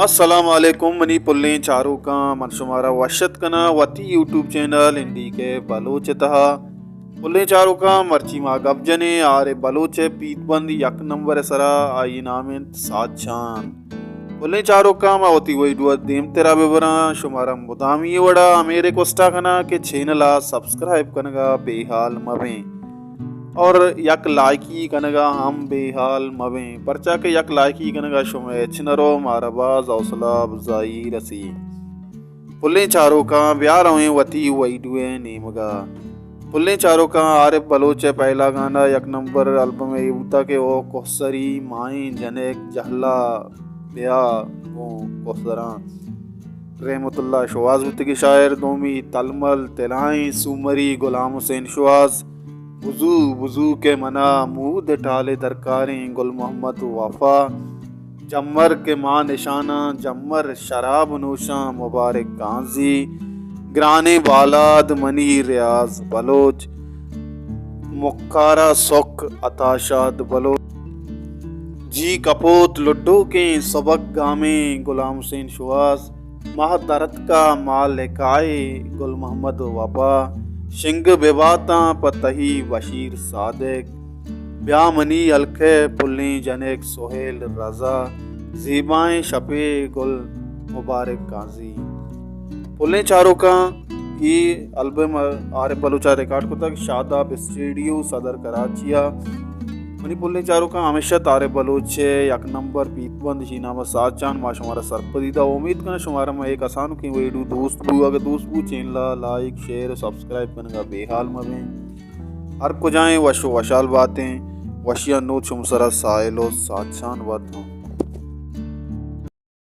السلام علیکم منی پلیں چاروکاں، من شمارا وش ات کناں وتی یوٹیوب چینل این ڈی کے بلوچ ءِ تہا۔ پلیں چاروکاں، مرچی ما گپ جنیں عارف بلوچ ءِ پیت بند یک نمبر ءِ سرا، آئی نام انت ساچان۔ پلیں چاروکاں، ما وتی ویڈیو ءَ دیمترا ببراں، شمارا مدامی وڑا ہمے ریکوسٹ ءَ کناں کہ چینل ءَ سبسکرائب کنگا بے حال مبیں اور یک لائکی کنگا ہم بے حال مبیں، پرچا کہ یک لائکی کنگا شمئے ہچ نہ رو، مارا باز حوصلہ افزائی رسی۔ پلیں چاروکاں، بیا رویں وتی ویڈیو ءِ نیمگا۔ پلیں چاروکاں، عارف بلوچ ءِ پہلا گانا یک نمبر البم ءِ اے بوتا کہ او کوہسری مائیں جنک جہلا بیا گوں کوہسراں۔ رحمت اللہ شوہاز بوتگی شاعر، دومی تلمل تلائیں سومری غلام حسین شوہاز، بزو بزو کہ منا مود ٹالے درکاریں گل محمد وفا، جمر کہ ماں نشاناں جمر شراب نوشاں مبارک گانزی، گرانیں بالاد منی ریاض بلوچ، مکارا سک عطا شاد بلوچ، جی کپوت لڈوکیں سبک گامیں غلام حسین شوہاز، ماہ درتکا ماہ لکائے گل محمد وپا، شنگ بباتاں پہ تہی بشیر صادق، بیا منی ہلک ءِ پلیں جنک سہیل رضا، زیبائیں شپے گل مبارک قاضی۔ پلیں چاروکاں، اے البم عارف بلوچ ءَ ریکارڈ کتگ شاداب اسٹوڈیو صدر کراچی ءَ۔ منی پلیں چاروکاں، ہمیشہ عارف بلوچ ءِ یک نمبر پیت بند، جی نام ساچان، ما شمارا سرپدی دا۔ امید کناں شمارا ما یک آسانکیں ویڈیو دوست بو، اگہ دوست بو چینل ءَ لائک، شیئر و سبسکرائب کنگا بے حال مبیں۔ ہر کجائیں وش و وشحال باتیں۔ وشیاں نوچ شمسرا ساحل و ساچان باتاں۔